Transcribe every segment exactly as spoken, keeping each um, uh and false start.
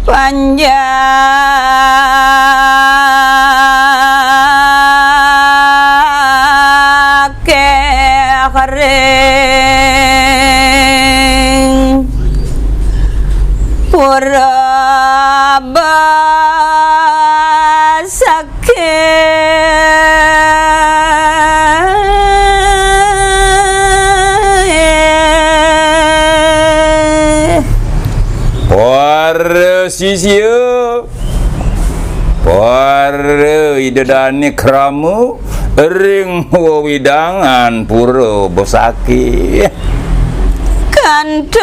Panjake ring pura besakit. Para sisia, para ida dane krama ring wewidangan pura besakit. Kantun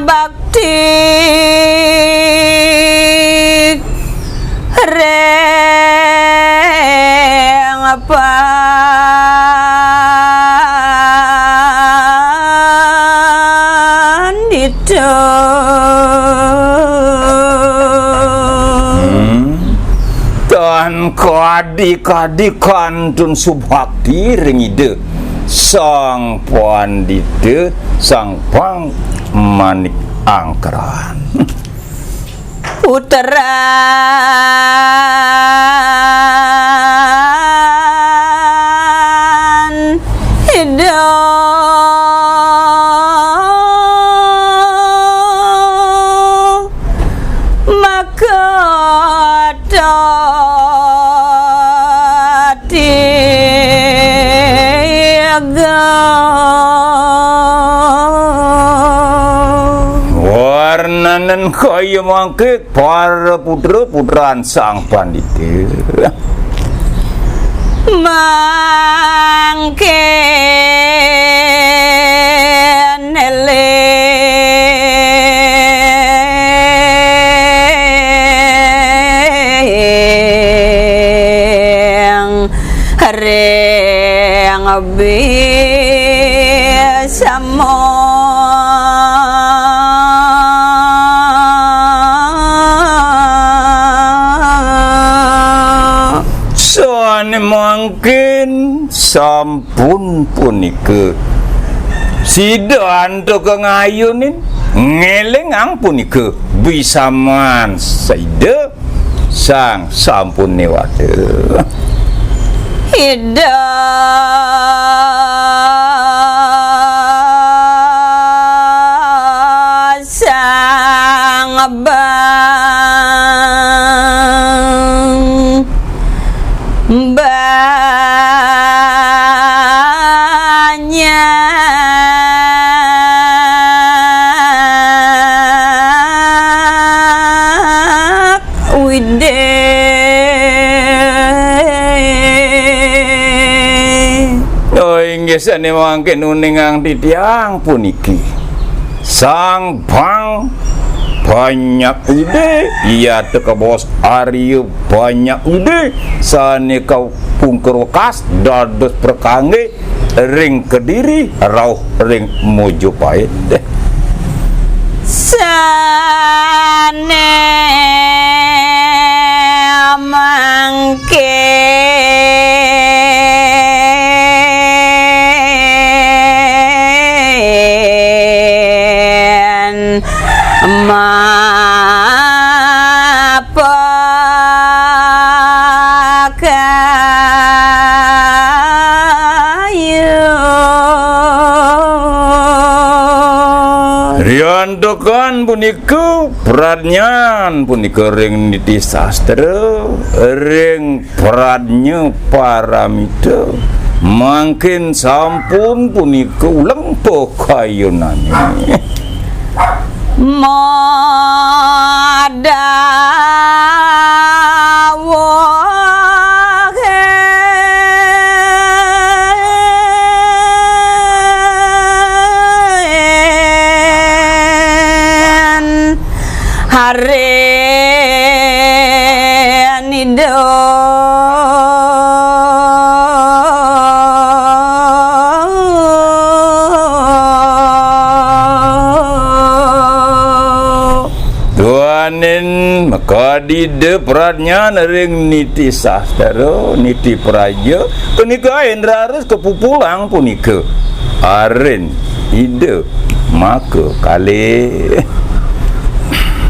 bakti ring pandita. Hmm. Tan kadi-kadi kantun subakti ring Ida Sang Pandita, Sang Pang Manik Angkeran. Putran Ida maka tiga. Warnanen kaya mangke para putra putran Sang Pandita. Mangke neling ring bisma. Sane mangkin sampun punika sida antuk kangayunin ngelingang punika bisaman sida sang sampun newata. Ida Sang Bang Banyak Wide. Oh, inggih, sane mangkin uningang titiang puniki Sang Bang Banyak Wide, iya teka bos Arya Banyak Wide, sane kapungkur wekas dados prakangge ring Kediri rauh ring Mojopahit. Sane mangkin mapakayu. Riantukan punika pradnyan punika ring niti sastra, ring pradnya paramita, mangkin sampun punika uleng pakayunane. Madawuh Harin Ida. Duaning makadida pradnyan ring niti sastra, niti praja, punika Indraris kapupulang punika. Arin Ida Maka kalih